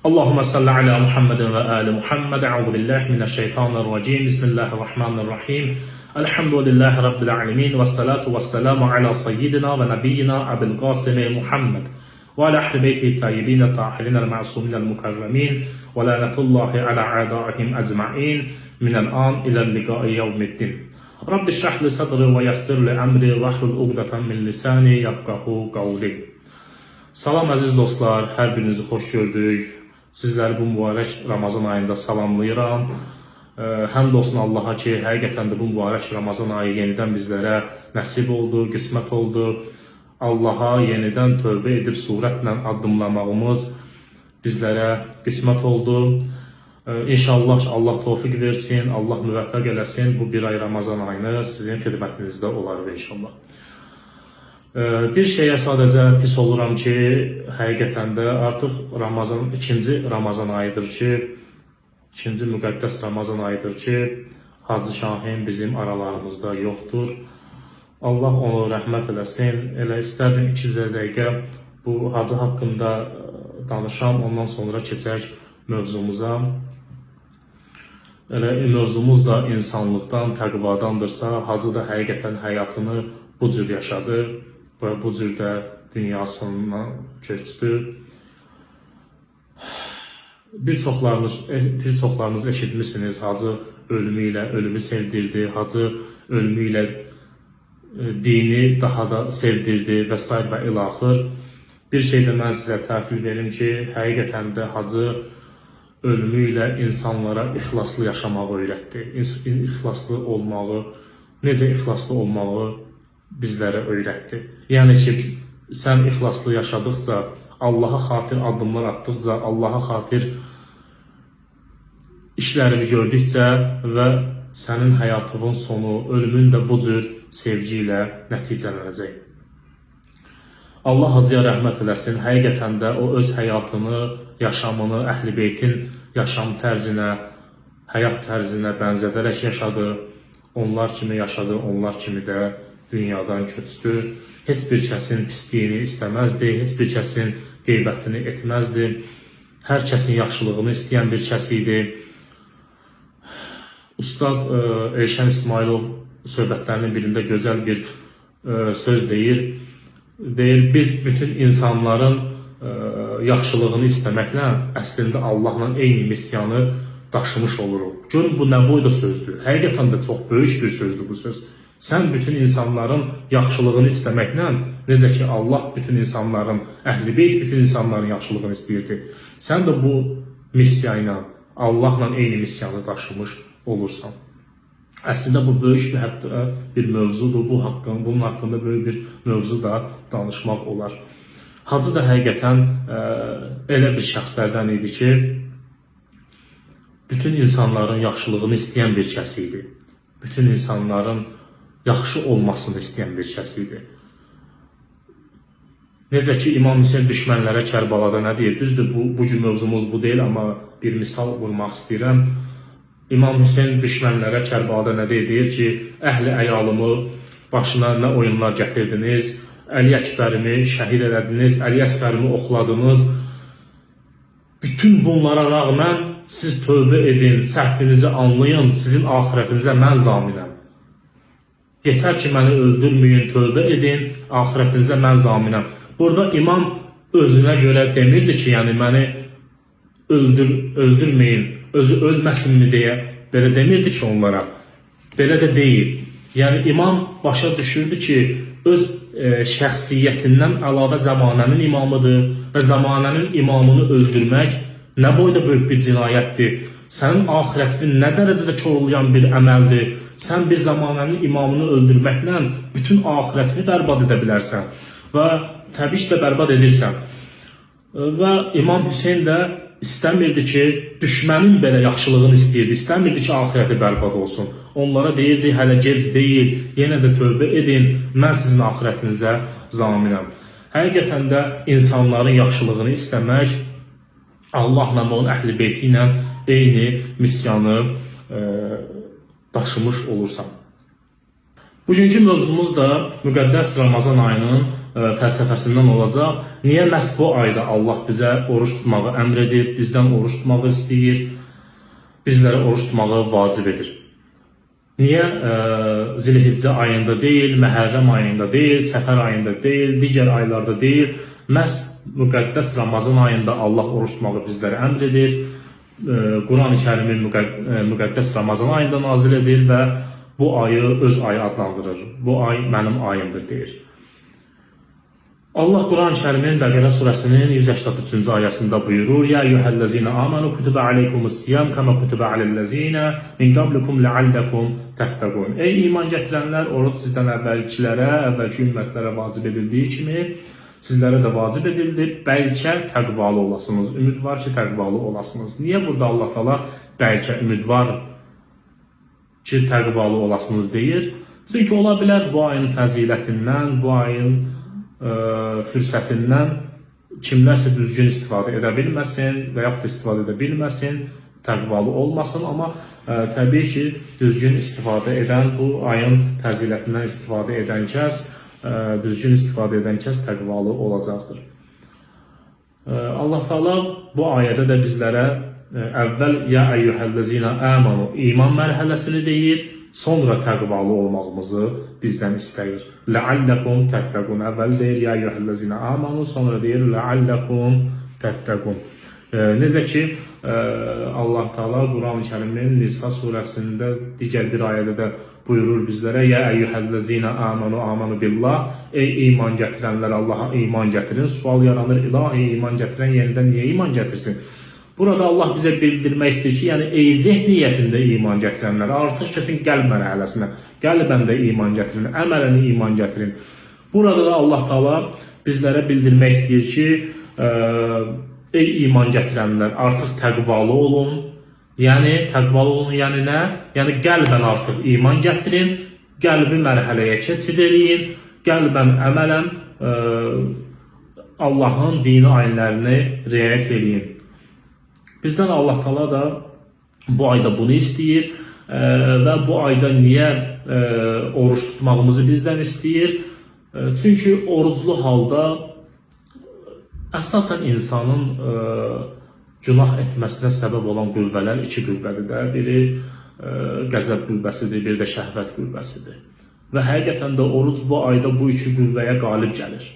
Allahümme salli ala Muhammedin və ali Muhammed. Euzu billahi mineşşeytanirracim. Bismillahirrahmanirrahim. Elhamdülillahi rabbil alamin və salatu vesselamu ala sayyidina və nabiyyina Əbil Qasim Muhammed və ala ehli beytihi tayyibin tahirin el-ma'sumin el-mukarramin və la'natullahi ala a'daihim ecmaîn minel an ila liqa'i yevmiddin. Rabbi şrah li sadri və yessir li emri və hlul uqdatan min lisani yefqahu qavli. Salam əziz dostlar, hər birinizi xoş gördük. Sizləri bu mübarək Ramazan ayında salamlayıram. Həmd olsun Allaha ki, həqiqətən də bu mübarək Ramazan ayı yenidən bizlərə nəsib oldu, qismət oldu. Allaha yenidən tövbə edib surətlə addımlamağımız bizlərə qismət oldu. İnşallah Allah tövfiq versin, Allah müvəffəq eləsin. Bu bir ay Ramazan ayını sizin xidmətinizdə olarıq inşallah. Bir şeyə sadəcə pis oluram ki, həqiqətən də artıq Ramazan ikinci Ramazan ayıdır ki, ikinci müqəddəs Ramazan ayıdır ki, Hacı Şahin bizim aralarımızda yoxdur. Allah onu rəhmət eləsin. Elə istərdim 2 dəqiqə bu hacı haqqında danışam, ondan sonra keçək mövzumuza. Elə mövzumuz da insanlıqdan, təqvadandırsa, hacı da həqiqətən həyatını bu cür yaşadı və bu cür də dünyasından köçdü. Bir çoxlarınız eşitmisiniz, hacı ölümü ilə ölümü sevdirdi, hacı ölümü ilə dini daha da sevdirdi və sair və ilaxır. Bir şey də mən sizə təhvil verim ki, həqiqətən də hacı ölümü ilə insanlara ixlaslı yaşamağı öyrətdi. İxlaslı olmağı, necə ixlaslı olmağı bizlərə öyrətdi. Yəni ki, sən ixlaslı yaşadıqca, Allaha xatir addımlar atdıqca, Allaha xatir işlərini gördükcə və sənin həyatının sonu, ölümün də bu cür sevgi ilə nəticələnəcək. Allah hacıya rəhmət eləsin. Həqiqətən də o öz həyatını, yaşamını Əhl-i Beytin yaşam tərzinə, həyat tərzinə bənzədərək yaşadı. Onlar kimi yaşadı, onlar kimi də dünyadan köçdü. Heç bir kəsin pisliyini istəməzdi, heç bir kəsin qeybətini etməzdi. Hər kəsin yaxşılığını istəyən bir kəs idi. Ustad Elşən İsmailov söhbətlərinin birində gözəl bir söz deyir. Deyir, biz bütün insanların yaxşılığını istəməklə əslində Allahla eyni missiyanı daşımış oluruq. Görün bu nə boyda sözdür. Həqiqətən də çox böyük bir sözdür bu söz. Sən bütün insanların yaxşılığını istəməklə, necə ki Allah bütün insanların, Əhl-i Beyt bütün insanların yaxşılığını istəyirdi. Sən də bu missiya ilə Allahla eyni missiyanı daşımış olursan. Əslində bu böyük bir hətta bir mövzudur. Bunun haqqında böyük bir mövzu da danışmaq olar. Hacı da həqiqətən elə bir şəxslərdən idi ki, bütün insanların yaxşılığını istəyən bir kəs idi. Bütün insanların yaxşı olmasını istəyən bir kəs idi. Necə ki İmam Hüseyn düşmənlərə Kərbalada nə deyir? Düzdür, bu gün mövzumuz bu deyil, amma bir misal vurmaq istəyirəm. İmam Hüseyn düşmənlərə Kərbalada nə deyir? Deyir ki, əhli əyalımı başına nə oyunlar gətirdiniz, Əli Əkbərimi şəhid elədiniz, Əli Əsqərimi oxladınız. Bütün bunlara rəğmən siz tövbə edin, səhvinizi anlayın, sizin axirətinizə mən zaminəm. Yetər ki, məni öldürməyin, tövbə edin, axirətinizə mən zaminəm. Burada imam özünə görə demirdi ki, yəni məni öldürməyin, özü ölməsinmi deyə belə demirdi ki onlara. Belə də deyil. Yəni imam başa düşürdü ki, öz şəxsiyyətindən əlavə zəmanənin imamıdır və zəmanənin imamını öldürmək nə boyda böyük bir cinayətdir. Sənin axirətini nə dərəcədə korlayan bir əməldir. Sən bir zəmanənin imamını öldürməklə bütün axirətini bərbad edə bilərsən və təbii ki də bərbad edirsən. Və İmam Hüseyn də istəmirdi ki, düşmənin belə yaxşılığını istəyirdi. İstəmirdi ki, axirəti bərbad olsun. Onlara deyirdi, hələ gec deyil, yenə də tövbə edin, mən sizin axirətinizə zaminəm. Həqiqətən də insanların yaxşılığını istəmək Allahla və onun əhl-i beyti ilə eyni missiyanı daşımış olursan. Bugünkü mövzumuz da müqəddəs Ramazan ayının fəlsəfəsindən olacaq. Niyə məhz bu ayda Allah bizə oruc tutmağı əmr edir, bizdən oruc tutmağı istəyir, bizlərə oruc tutmağı vacib edir? Niyə Zilhiccə ayında deyil, Məhərrəm ayında deyil, Səfər ayında deyil, digər aylarda deyil, məhz müqəddəs Ramazan ayında Allah oruc tutmağı bizlərə əmr edir? Quran-ı Kərimi müqəddəs Ramazan ayında nazil edir və bu ayı öz ayı adlandırır. Bu ay mənim ayımdır deyir. Allah Quran-ı Kərimin Bəqərə surəsinin 183-cü ayəsində buyurur: "Ya eyyuhellezina amanu kutiba aleykumus-siyam kama kutiba alellezina min qablikum la'allakum təttəqun." Ey iman gətirənlər, oruc sizdən əvvəlkilərə, əvvəlki ümmətlərə vacib edildiyi kimi sizlərə də vacib edildi. Bəlkə təqvalı olasınız. Ümid var ki, təqvalı olasınız. Niyə burada Allah Taala bəlkə ümid var ki, təqvalı olasınız deyir? Çünki ola bilər bu ayın fəzilətindən, bu ayın fürsətindən kimlərsə düzgün istifadə edə bilməsin və yaxud da istifadə edə bilməsin, təqvalı olmasın, amma təbii ki, düzgün istifadə edən, bu ayın fəzilətindən istifadə edən kəs, düzgün istifadə edən kəs təqvalı olacaqdır. Allah Taala bu ayədə də bizlərə əvvəl ya eyyuhellezina amanu iman mərhələsini deyir, sonra təqvalı olmağımızı bizdən istəyir. La'allakum təttəqun. Əvvəl deyir ya eyyuhellezina amanu, sonra deyir la'allakum təttəqun. Necə ki Allah Taala Quran-ı Kərimin Nisa surəsində digər bir ayədə də buyurur bizlərə: ya eyyuhellezina amanu amanu billah. Ey iman gətirənlər, Allaha iman gətirin. Sual yaranır: ilahi iman gətirən yenidən niyə iman gətirsin? Burada Allah bizə bildirmək istəyir ki, yəni ey zehniyyətində iman gətirənlər, artıq keçin qəlb mərhələsinə. Qəlbən də iman gətirin, əmələn iman gətirin. Burada da Allah Taala bizlərə bildirmək istəyir ki, ey iman gətirənlər, artıq təqvalı olun. Yəni təqvalı olun, yəni nə? Yəni qəlbən artıq iman gətirin, qəlbi mərhələyə keçid eləyin, qəlbən əmələn Allahın dini ayinlərini riayət eləyin. Bizdən Allah Taala da bu ayda bunu istəyir və bu ayda niyə oruç tutmağımızı bizdən istəyir? Çünki oruclu halda əsasən insanın günah etməsinə səbəb olan qüvvələr iki qüvvədir də. Biri qəzəb qüvvəsidir, biri də şəhvət qüvvəsidir. Və həqiqətən də oruc bu ayda bu iki qüvvəyə qalib gəlir.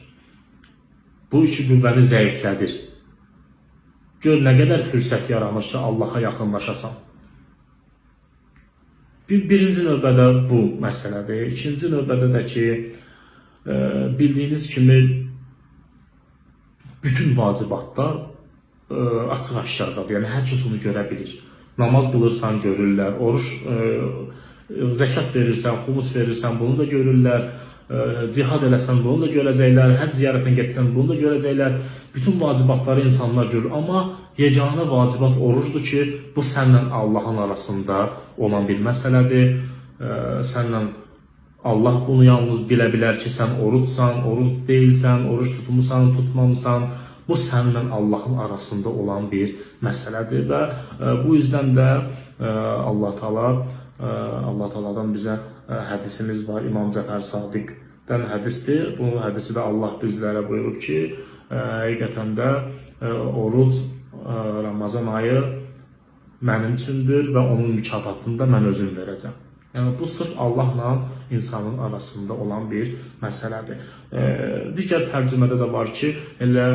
Bu iki qüvvəni zəiflədir. Gör nə qədər fürsət yaranır ki, Allaha yaxınlaşasan. Birinci növbədə bu məsələdir. İkinci növbədə də ki, bildiyiniz kimi bütün vacibatlar açıq-aşkardadır. Yəni hər kəs onu görə bilir. Namaz qılırsan görürlər, oruc, zəkat verirsən, xumus verirsən, bunu da görürlər. Cihad eləsən bunu da görəcəklər, həcc ziyarətinə getsən bunu da görəcəklər. Bütün vacibatları insanlar görür, amma yeganə vacibat orucdur ki, bu səndən Allahın arasında olan bir məsələdir. Səndən Allah bunu yalnız bilə bilər ki, sən orucsan, oruc deyilsən, oruc tutmusan, tutmamısan. Bu səndən Allahın arasında olan bir məsələdir və bu yüzdən də Allah Taala Allah Taala'dan bizə hədisimiz var. İmam Cəfər Sadiqdən hədisdir. Bu hədisi də Allah bizlərə buyurub ki, həqiqətən də oruc Ramazan ayı mənim üçündür və onun mükafatını da mən özüm verəcəm. Yəni bu sırf Allahla insanın arasında olan bir məsələdir. Digər tərcümədə də var ki, elə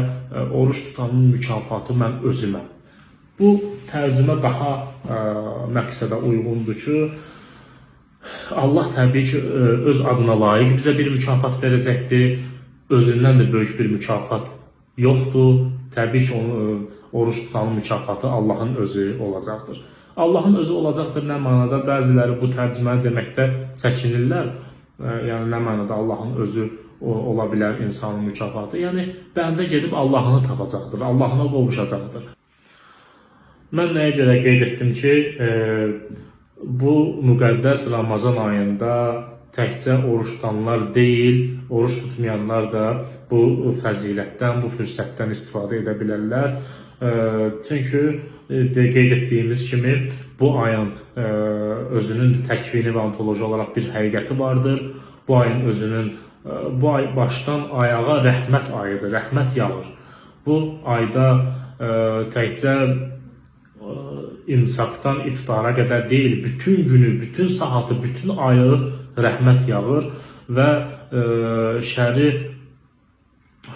oruc tutanın mükafatı mən özüməm. Bu tərcümə daha məqsədə uyğundur ki, Allah təbii ki, öz adına layiq bizə bir mükafat verəcəkdir. Özündən də böyük bir mükafat yoxdur. Təbii ki, onu, oruc tutanın mükafatı Allahın özü olacaqdır. Allahın özü olacaqdır nə mənada? Bəziləri bu tərcüməni deməkdə çəkinirlər. Yəni nə mənada Allahın özü ola bilər insanın mükafatı? Yəni bəndə gedib Allahını tapacaqdır, Allahına qovuşacaqdır. Mən nəyə görə qeyd etdim ki, bu müqəddəs Ramazan ayında təkcə oruc tutanlar deyil, oruc tutmayanlar da bu fəzilətdən, bu fürsətdən istifadə edə bilərlər. Çünki qeyd etdiyimiz kimi bu ayın özünün təkvini və ontoloji olaraq bir həqiqəti vardır. Bu ayın özünün Bu ay başdan ayağa rəhmət ayıdır, rəhmət yağır. Bu ayda təkcə imsakdan iftara qədər deyil, bütün günü, bütün saatı, bütün ayı rəhmət yağır və şəri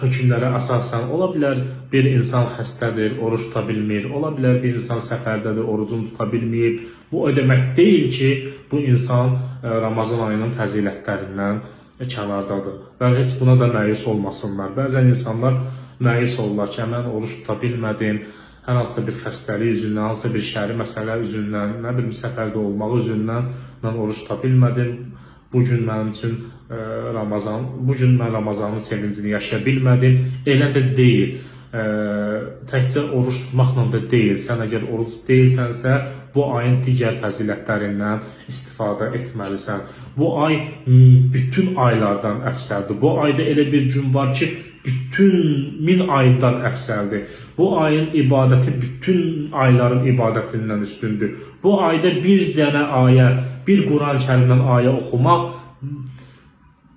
hökmlərə əsasən ola bilər bir insan xəstədir, oruç tuta bilmir, ola bilər bir insan səfərdədir, orucunu tuta bilməyib. Bu o demək deyil ki, bu insan Ramazan ayının fəzilətlərindən kənardadır və heç buna da məyus olmasınlar. Bəzən insanlar məyus olurlar ki, mən oruç tuta bilmədim, hər hansısa bir xəstəlik üzündən, hansısa bir şəri məsələ üzündən, nə bilim səfərdə olmağı üzündən mən oruç tuta bilmədim. Bu gün mənim üçün Ramazan, bu gün mən Ramazanın sevincini yaşaya bilmədim. Elə də deyil. Təkcə oruc tutmaqla da deyil. Sən əgər oruc deyilsənsə, bu ayın digər fəzilətlərindən istifadə etməlisən. Bu ay bütün aylardan əfsəldir. Bu ayda elə bir gün var ki, bütün min aydan əfsəldir. Bu ayın ibadəti bütün ayların ibadətindən üstündür. Bu ayda bir dənə ayə, bir Quran-ı Kərimdən ayə oxumaq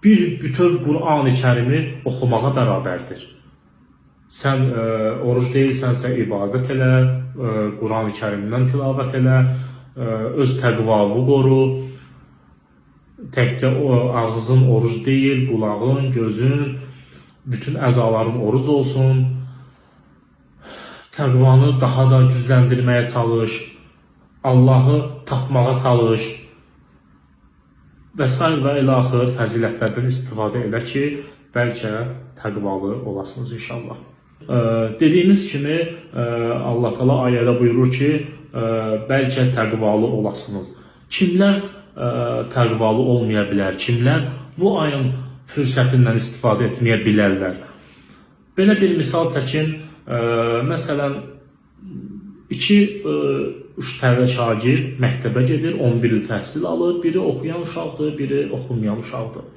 bir bütöv Qur'an-ı Kərimi oxumağa bərabərdir. Sən oruc deyilsənsə ibadət elə, Quran-ı Kərimdən tilavət elə, öz təqvanı qoru. Təkcə o ağzın oruc deyil, qulağın, gözün, bütün əzaların oruc olsun. Təqvanı daha da gücləndirməyə çalış. Allahı tapmağa çalış. Və sair və ilaxır fəzilətlərdən istifadə elə ki, bəlkə təqvalı olasınız inşallah. Dediyimiz kimi Allah Teala ayədə buyurur ki, bəlkə təqvalı olasınız. Kimlər təqvalı olmaya bilər? Kimlər bu ayın fürsətindən istifadə etməyə bilərlər? Belə bir misal çəkim. Məsələn, iki üç tənə şagird məktəbə gedir, 11 il təhsil alır. Biri oxuyan uşaqdır, biri oxumayan uşaqdır.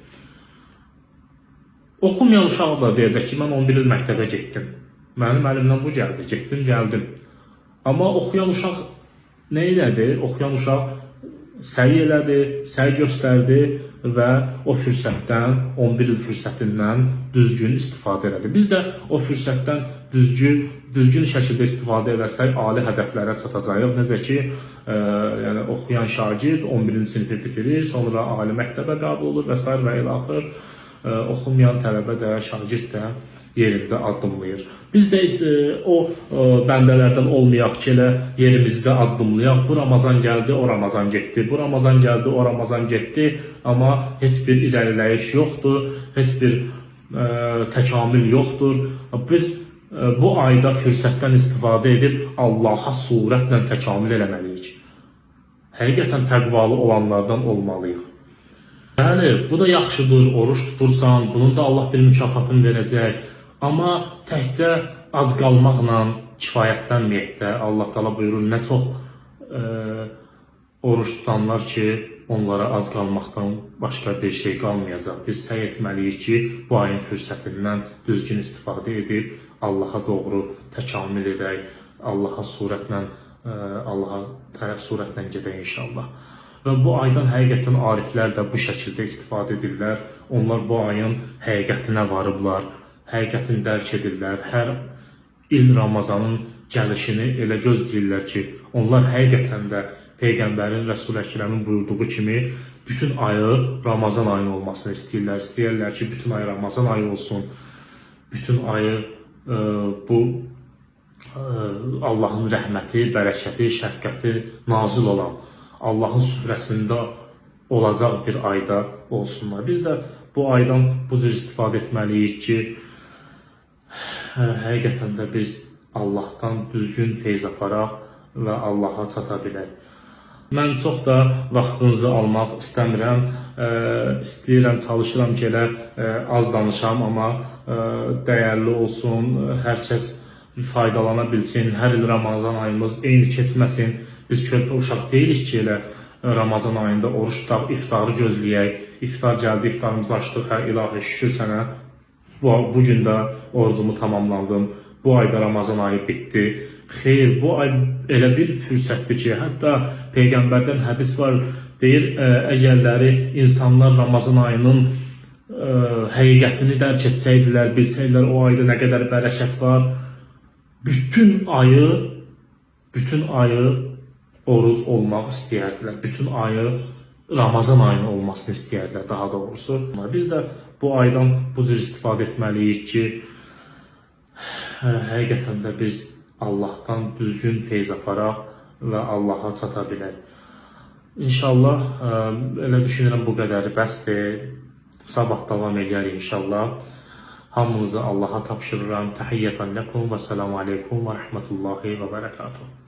Oxumayan uşaq da deyəcək ki, mən 11 il məktəbə getdim. Mənim əlimdən bu gəldi, getdim, gəldim. Amma oxuyan uşaq nə elədi? Oxuyan uşaq səy elədi, səy göstərdi və o fürsətdən, 11 il fürsətindən düzgün istifadə elədi. Biz də o fürsətdən düzgün şəkildə istifadə eləsək, ali hədəflərə çatacağıq. Necə ki, yəni oxuyan şagird 11-ci sinifi bitirir, sonra ali məktəbə qəbul olur və sair və ilaxır. Oxumayan tələbə də, şagird də yerində addımlayır. Biz də o bəndələrdən olmayaq ki, elə yerimizdə addımlayaq. Bu Ramazan gəldi, o Ramazan getdi. Bu Ramazan gəldi, o Ramazan getdi. Amma heç bir irəliləyiş yoxdur, heç bir təkamül yoxdur. Biz bu ayda fürsətdən istifadə edib Allaha surətlə təkamül eləməliyik. Həqiqətən təqvalı olanlardan olmalıyıq. Bəli, bu da yaxşıdır, oruç tutursan, bunun da Allah bir mükafatını verəcək. Amma təkcə ac qalmaqla kifayətlənməyək də. Allah Taala buyurur, nə çox oruç tutanlar ki, onlara ac qalmaqdan başqa bir şey qalmayacaq. Biz səy etməliyik ki, bu ayın fürsətindən düzgün istifadə edib Allaha doğru təkamül edək, Allaha surətlə, Allaha tərəf surətlə gedək inşallah. Və bu aydan həqiqətən ariflər də bu şəkildə istifadə edirlər. Onlar bu ayın həqiqətinə varıblar, həqiqətini dərk edirlər. Hər il Ramazanın gəlişini elə gözləyirlər ki, onlar həqiqətən də Peyğəmbərin, Rəsul-i Əkrəmin buyurduğu kimi bütün ayı Ramazan ayının olmasını istəyirlər. İstəyirlər ki, bütün ay Ramazan ayı olsun. Bütün ayı bu Allahın rəhməti, bərəkəti, şəfqəti nazil olan Allahın süfrəsində olacaq bir ayda olsunlar. Biz də bu aydan bu cür istifadə etməliyik ki, həqiqətən də biz Allahdan düzgün feyz aparaq və Allaha çata bilək. Mən çox da vaxtınızı almaq istəmirəm. İstəyirəm, çalışıram ki, elə az danışam, amma dəyərli olsun, hər kəs faydalana bilsin. Hər il Ramazan ayımız eyni keçməsin. Biz körpə uşaq deyilik ki, elə Ramazan ayında oruç tutaq, iftarı gözləyək. İftar gəldi, iftarımızı açdıq, hə, ilahi şükür sənə. Bu gün də orucumu tamamlandım. Bu ayda Ramazan ayı bitdi. Xeyr, bu ay elə bir fürsətdir ki, hətta Peyğəmbərdən hədis var, deyir, əgərləri insanlar Ramazan ayının həqiqətini dərk etsəydilər, bilsəydilər o ayda nə qədər bərəkət var, bütün ayı bütün ayı oruc olmaq istəyərdilər. Bütün ayı Ramazan ayının olmasını istəyərdilər daha doğrusu. Biz də bu aydan bu cür istifadə etməliyik ki, həqiqətən də biz Allahdan düzgün feyz aparaq və Allaha çata bilək. İnşallah, elə düşünürəm bu qədəri bəsdir. Sabah davam eləyərik inşallah. Hamınızı Allaha tapşırıram. Təhiyyətən ləkum və selamu aleykum və rəhmətullahi və bərəkatuhu.